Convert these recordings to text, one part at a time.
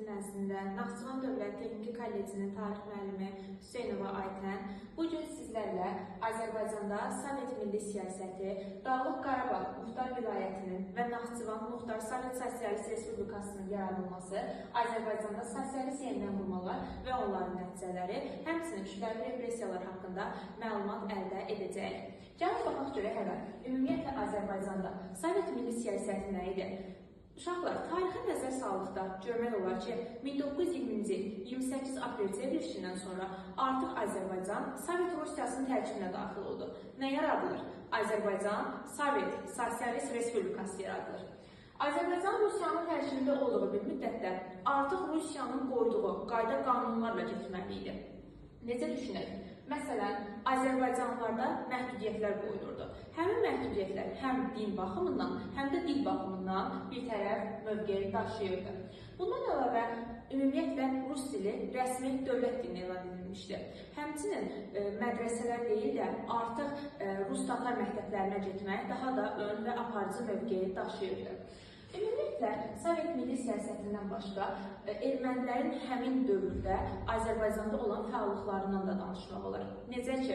Sizin nəzdində Naxçıvan Dövlət Texniki Kollecinin tarix müəllimi Hüseynova Aytən bu gün sizlərlə Azərbaycanda Sovet milli siyasəti, Dağlıq Qarabağ Muxtar Vilayətinin və Naxçıvan Muxtar Sovet Sosialist Respublikasının yaradılması, Azərbaycanda sosialist yenidən qurmalar və onların nəticələri, həmçinin kütləvi repressiyalar haqqında məlumat əldə edəcəyik. Gəlin baxaq görək hələ, ümumiyyətlə Azərbaycanda Sovet milli siyasəti nə idi? Uşaqlar, tarixə nəzər saldıqda görmək olar ki, 1920-ci il 28 aprel çevrilişindən sonra artıq Azərbaycan Sovet Rusiyasının tərkibinə daxil oldu. Nə yaradılır? Azərbaycan Sovet Sosialist Respublikası yaradılır. Azərbaycan Rusiyanın tərkibində olduğu bir müddətdə artıq Rusiyanın qoyduğu qayda qanunlarla getməli idi. Necə düşünək? Məsələn, Azərbaycanlılarda məhdudiyyətlər qoyulurdu. Həmin məhdudiyyətlər həm din baxımından, həm də dil baxımından bir tərəf mövqe daşıyırdı. Bundan əlavə, ümumiyyətlə rus dili rəsmi dövlət dilinə elan edilmişdi. Həmçinin mədrəsələr deyil də artıq rus-tatar məktəblərinə getmək daha da ön və aparıcı mövqe daşıyırdı. Ümumiyyətlə, Sovet milli siyasətindən başqa ermənilərin həmin dövrdə Azərbaycanda olan fəallıqlarından da danışmaq olar. Necə ki,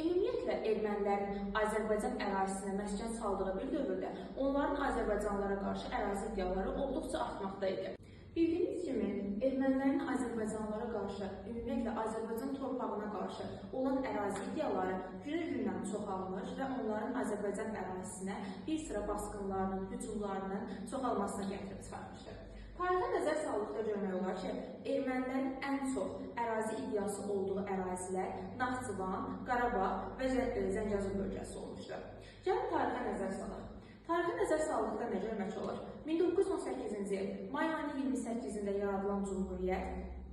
ümumiyyətlə ermənilərin Azərbaycan ərazisinə məskən saldığı bir dövrdə onların Azərbaycanlılara qarşı ərazi iddiaları olduqca artmaqda idi. Bildiyiniz kimi, ermənilərin Azərbaycanlılara qarşı, ümumiyyətlə Azərbaycan torpağına qarşı olan ərazi iddiaları günü-gündən çoxalmış və onların Azərbaycan ərazisinə bir sıra basqınlarının, hücumlarının çoxalmasına gətirib çıxartmışdır. Tarixə nəzər saldıqda görmək olar ki, ermənilərin ən çox ərazi iddiası olduğu ərazilər Naxçıvan, Qarabağ və Zəngəzur bölgəsi olmuşdur. Gəlin tarixə nəzər salaq. Tarixə nəzər saldıqda nə görmək olar? 1918-ci il may ayının 28-də yaradılan Cumhuriyyət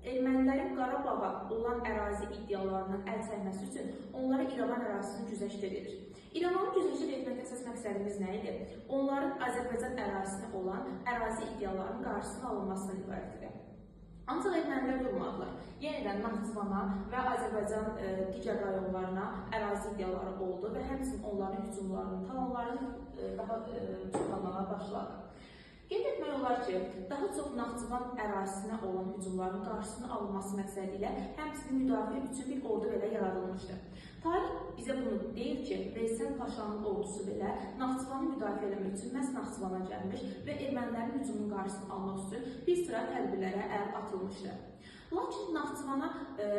ermənilərin Qarabağa olan ərazi iddialarından əl çəkməsi üçün onlara İrəvan ərazisini güzəşt edilir. İrəvanı güzəşt etməkdə əsas məqsədimiz nə idi? Onların Azərbaycan ərazisinə olan ərazi iddialarının qarşısının alınmasından ibarət idi. Ancaq ermənilər durmadılar. Yenidən Naxçıvana və Azərbaycan digər rayonlarına ərazi iddiaları oldu və həmçinin onların hücumlarının, talanlarının daha çoxalmağa başladı. Qeyd etmək olar ki, daha çox Naxçıvan ərazisinə olan hücumların qarşısının alınması məqsədi ilə həmçinin müdafiə üçün bir ordu belə yaradılmışdı. Tarix bizə bunu deyir ki, Veysel Paşanın ordusu belə Naxçıvanı müdafiə eləmək üçün məhz Naxçıvana gəlmiş və ermənilərin hücumunun qarşısını almaq üçün bir sıra tədbirlərə əl atılmışdı. Lakin Naxçıvana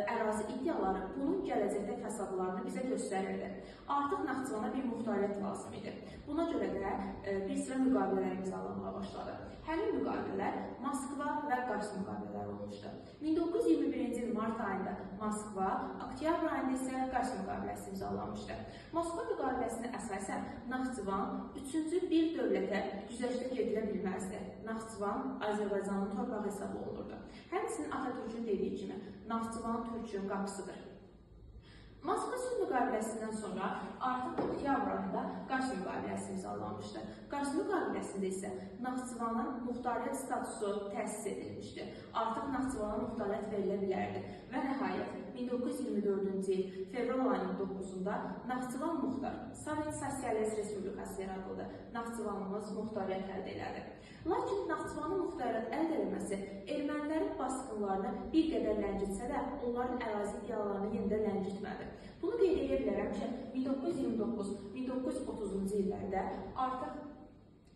ərazi iddiaları bunun gələcəkdə fəsadlarını bizə göstərirdi. Artıq Naxçıvana bir muxtariyyət lazım idi. Buna görə də bir sıra müqavilələr imzalanmağa başladı. Həmin müqavilələr Moskva və Qars müqavilələri olmuşdu. 1921-ci il mart ayında Moskva, oktyabr ayında isə Qars müqaviləsi imzalanmışdı. Moskva müqaviləsinə əsasən Naxçıvan üçüncü bir dövlətə güzəştə gedilə bilməzdi. Naxçıvan Azərbaycanın torpağı hesab olunurdu. Həmçinin Atatürk'ün dediyi kimi, Naxçıvan Türk'ün qapısıdır. Moskva sülh müqaviləsindən sonra artıq oktyabr ayında Qars müqaviləsi imzalanmışdı. Qars müqaviləsində isə Naxçıvanın muxtariyyət statusu təsis edilmişdi. Artıq Naxçıvana muxtariyyət verilə bilərdi və nəhayət 1924-cü il fevral ayının 9-da Naxçıvan Muxtar Sovet Sosialist Respublikası yaradıldı. Naxçıvanımız muxtariyyət əldə elədi. Lakin Naxçıvanın muxtariyyət əldə edilməsi ermənilərin basqınlarını bir qədər ləngitsə də, onların ərazi iddialarını yenidən ləngitmədi. Bunu qeyd edə bilərəm ki, 1929-1930-cu illərdə artıq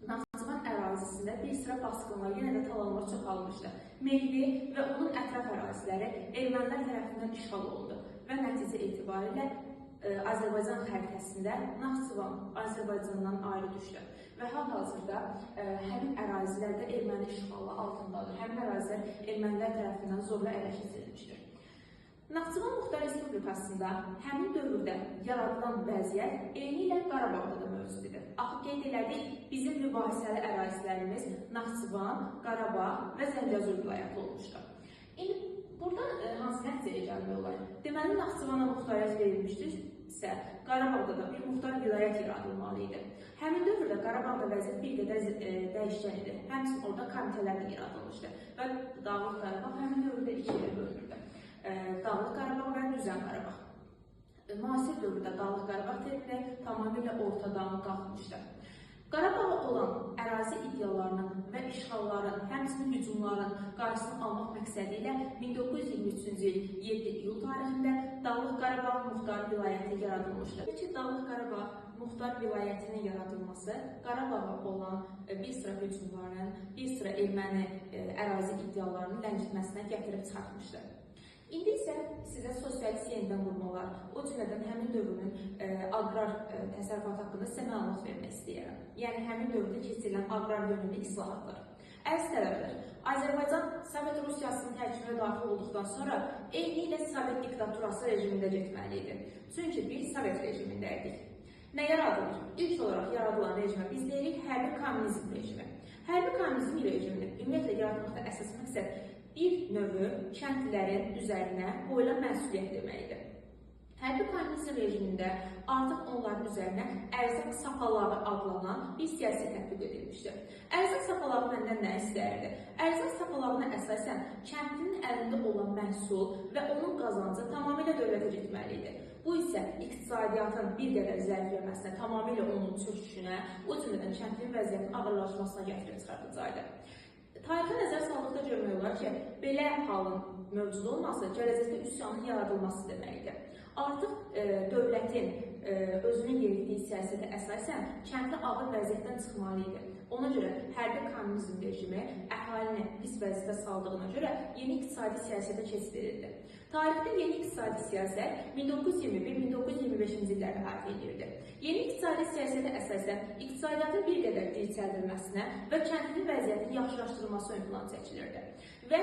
Naxçıvan ərazisində bir sıra basqınlar, yenə də talanlar çoxalmışdı. Mehdi və onun ətraf əraziləri ermənilər tərəfindən işğal olundu və nəticə etibarilə Azərbaycan xəritəsində Naxçıvan Azərbaycandan ayrı düşdü və hal-hazırda həmin ərazilərdə erməni işğalı altındadır. Həmin ərazilər ermənilər tərəfindən zorla ələ keçirilmişdir. Naxçıvan Muxtar Respublikasında həmin dövrdə yaradılan vəziyyət eynilə Qarabağda da mövcud idi. Axı qeyd elədik, bizim mübahisəli ərazilərimiz Naxçıvan, Qarabağ və Zəngəzur vilayəti olmuşdu. İndi burada hansı nəticəyə gəlmək olar? Deməli, Naxçıvana muxtariyyət verilmişdirsə, Qarabağda da bir muxtar vilayət yaradılmalı idi. Həmin dövrdə Qarabağda vəziyyət bir qədər dəyişkən idi. Həmçinin orada komitələr də yaradılmışdı və Dağlıq Qarabağ həmin dövrdə ikiyə bölünürdü. Dağlıq Qarabağ və Düzən Qarabağ. Müasir dövrdə Dağlıq Qarabağ termini tamamilə ortadan qalxmışdı. Qarabağa olan ərazi iddialarının və işğalların, həmçinin hücumların qarşısını almaq məqsədi ilə 1923-cü il 7 iyul tarixində Dağlıq Qarabağ Muxtar Vilayəti yaradılmışdır. Ki, Dağlıq Qarabağ Muxtar Vilayətinin yaradılması Qarabağa olan bir sıra hücumların, bir sıra erməni ərazi iddialarının ləngitməsinə gətirib çıxartmışdır. İndi isə sizə sosialist yenidən qurmalar, o cümlədən həmin dövrün aqrar təsərrüfatı haqqında sizə məlumat vermək istəyirəm. Yəni, həmin dövrdə keçirilən aqrar yönümlü islahatlar. Əziz tələbələr, Azərbaycan Sovet Rusiyasının tərkibinə daxil olduqdan sonra eyni ilə Sovet diktaturası rejimində getməli idi. Çünki biz Sovet rejimində idik. Nə yaradılır? İlk olaraq yaradılan rejimə biz deyirik hərbi kommunizm rejimi. Hərbi kommunizm rejimini ümumiyyətlə yaratmaqda əsas məqsəd bir növü kəndlilərin üzərinə qoyulan məsuliyyət deməkdir. Hərbi kommunizm rejimində artıq onların üzərinə ərzaq sapalağı adlanan bir siyasət tətbiq edilmişdir. Ərzaq sapalağı məndən nə istəyirdi? Ərzaq sapalağına əsasən kəndlinin əlində olan məhsul və onun qazancı tamamilə dövlətə getməli idi. Bu isə iqtisadiyyatın bir qədər zəifləməsinə, tamamilə onun çöküşünə, o cümlədən kəndlinin vəziyyətinin ağırlaşmasına gətirib çıxardacaqdı. Tarixə nəzər saldıqda görmək olar ki, belə halın mövcud olması gələcəkdə üsyanın yaradılması deməkdir. Artıq dövlətin özünün yeritdiyi siyasətə əsasən kəndli ağır vəziyyətdən çıxmalı idi. Ona görə hərbi kommunizm rejimi əhalini pis vəziyyətə saldığına görə yeni iqtisadi siyasətə keçid edildi. Tarixdə yeni iqtisadi siyasət 1921-1925-ci illərdə əhatə edirdi. Yeni iqtisadi siyasətə əsasən iqtisadiyyatın bir qədər dirçəldilməsinə və kəndlinin vəziyyətinin yaxşılaşdırılması ön plana çəkilirdi. Və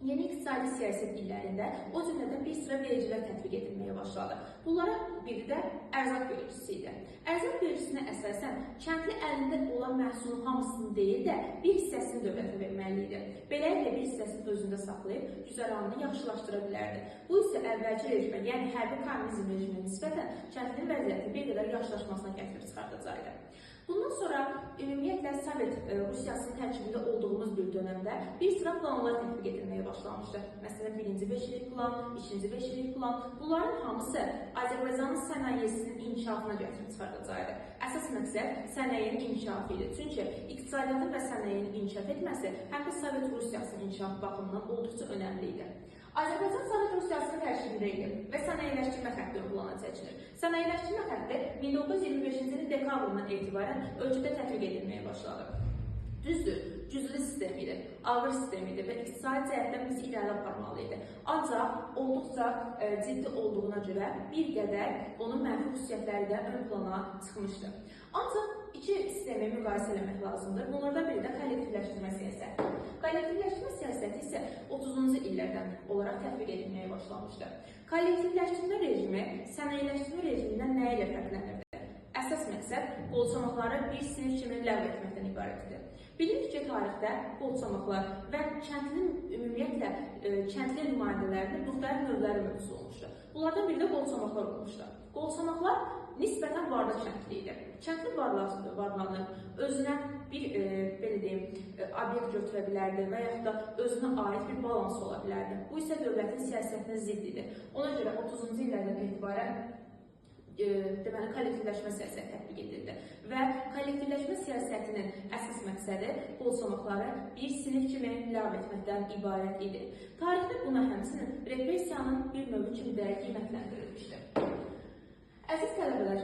yeni iqtisadi siyasət illərində o cümlədən bir sıra vergilər tətbiq edilməyə başladı. Bunlara biri də ərzaq vergisi idi. Ərzaq vergisinə əsasən kəndli əlində olan məhsulun hamısını deyil də bir hissəsini dövlətə verməli idi. Beləliklə bir hissəsini özündə saxlayıb güzəranını yaxşılaşdıra bilərdi. Bu isə əvvəlki rejimə, yəni hərbi kommunizm rejiminə nisbətən kəndlinin vəziyyətini bir qədər yaxşılaşmasına gətirib çıxardacaqdı. Bundan sonra ümumiyyətlə Sovet Rusiyasının tərkibində olduğumuz bir dönəmdə bir sıra planlar tətbiq edilməyə başlamışdı. Məsələn, 1-ci 5 illik plan, 2-ci 5 illik plan. Bunların hamısı Azərbaycanın sənayesinin inkişafına gətirib çıxardacaqdı. Əsas məqsəd sənayenin inkişafı idi. Çünki iqtisadiyyatın və sənayenin inkişaf etməsi həm də Sovet Rusiyasının inkişafı baxımından olduqca önəmli idi. Azərbaycan Sovet Rusiyasının tərkibində idi və sənayeləşdirmə xətti ön plana çəkilir. Sənayeləşdirmə xətti 1925-ci ilin dekabrından etibarən ölkədə tətbiq edilməyə başladı. Düzdür, güclü sistem idi, ağır sistem idi və iqtisadi cəhətdən bizi irəli aparmalı idi. Ancaq olduqca ciddi olduğuna görə bir qədər onun mənfi xüsusiyyətləri də ön plana çıxmışdı. Ancaq iki sistemi müqayisə eləmək lazımdır. Bunlardan biri də kollektivləşdirmə siyasəti. Kollektivləşdirmə siyasəti isə 30-cu illərdən olaraq tətbiq edilməyə başlamışdı. Kollektivləşdirmə rejimi sənayeləşdirmə rejimindən nə ilə fərqlənirdi? Əsas məqsəd qolçomaqları bir sinif kimi ləğv etməkdən ibarət idi. Bilirik ki, tarixdə qolçomaqlar və kəndlinin ümumiyyətlə kəndli nümayəndələrinin müxtəlif növləri mövcud olmuşdu. Bunlardan biri də qolçomaqlar olmuşdu. Qolçomaqlar nisbətən varlı kəndli idi. Kəndli varlanıb, özünə bir belə deyim, obyekt götürə bilərdi və yaxud da özünə aid bir balans ola bilərdi. Bu isə dövlətin siyasətinə zidd idi. Ona görə 30-cu illərdən etibarən deməli, kollektivləşmə siyasəti tətbiq edildi və kollektivləşmə siyasətinin əsas məqsədi qolçomaqları bir sinif kimi ləğv etməkdən ibarət idi. Tarixdə buna həmçinin repressiyanın bir növü kimi də qiymətləndirilmişdir. Əziz tələbələr,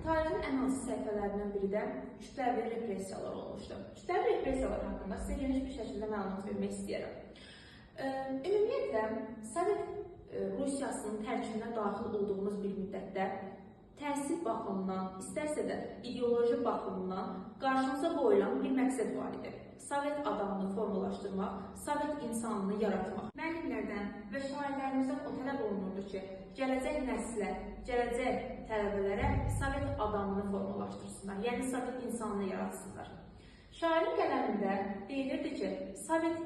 tarixin ən acı səhifələrindən biri də kütləvi repressiyalar olmuşdu. Kütləvi repressiyalar haqqında sizə geniş bir şəkildə məlumat vermək istəyirəm. Ümumiyyətlə, Sovet Rusiyasının tərkibinə daxil olduğumuz bir müddətdə təhsil baxımından, istərsə də ideoloji baxımından qarşımıza qoyulan bir məqsəd var idi. Sovet adamını formalaşdırmaq, Sovet insanını yaratmaq. Müəllimlərdən və şairlərimizdən o tələb olunurdu ki, gələcək nəslə, gələcək tələbələrə Sovet adamını formalaşdırsınlar, yəni Sovet insanını yaratsınlar. Şairin qələmində deyilirdi ki, Sovet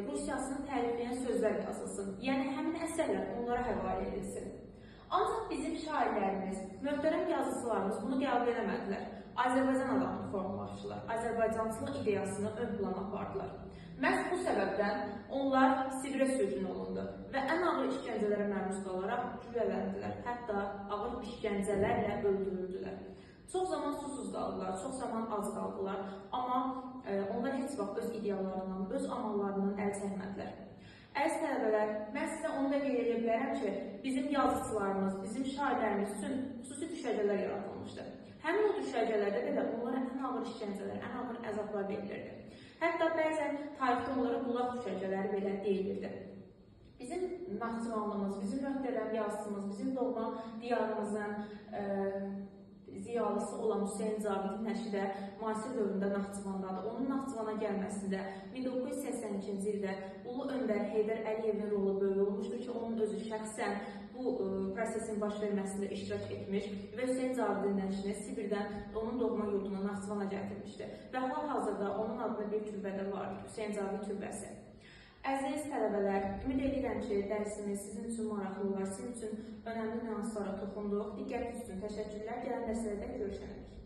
Rusiyasını tərifləyən sözlər yazılsın, yəni həmin əsərlər onlara həvalə edilsin. Ancaq bizim şairlərimiz, möhtərəm yazıçılarımız bunu qəbul eləmədilər. Azərbaycan adamını formalaşdılar, Azərbaycançılıq ideyasını ön plana apardılar. Məhz bu səbəbdən onlar Sibirə sürgün olundu və ən ağır işgəncələrə məruz qalaraq güllələndilər, hətta ağır işgəncələrlə öldürüldülər. Çox zaman susuz qaldılar, çox zaman ac qaldılar, amma onlar heç vaxt öz ideallarından, öz amallarından əl çəkmədilər. Əziz tələbələr, mən sizə onu da qeyd edə bilərəm ki, bizim yazıçılarımız, bizim şairlərimiz üçün xüsusi düşərgələr yaradılmışdı. Həmin o düşərgələrdə belə onlara ən ağır işgəncələr, ən ağır əzablar verilirdi. Hətta bəzən tarixdə onlara qulaq düşərgələri belə deyilirdi. Bizim Naxçıvanlımız, bizim möhtərəm yazıçımız, bizim doğma diyarımızın ziyalısı olan Hüseyn Cavidin nəşri də müasir dövründə Naxçıvandadır. Onun Naxçıvana gəlməsində 1982-ci ildə Ulu Öndər Heydər Əliyevin rolu böyük olmuşdur ki, onun özü şəxsən bu prosesin baş verməsində iştirak etmiş və Hüseyn Cavidin nəşrini Sibirdən onun doğma yurduna Naxçıvana gətirmişdi. Və hal-hazırda onun adına bir türbə də vardır, Hüseyn Cavid türbəsi. Əziz tələbələr, ümid edirəm ki, dərsimiz sizin üçün maraqlı olar, sizin üçün önəmli nüanslara toxunduq. Diqqətiniz üçün təşəkkürlər. Gələn dərslərdə görüşənədək.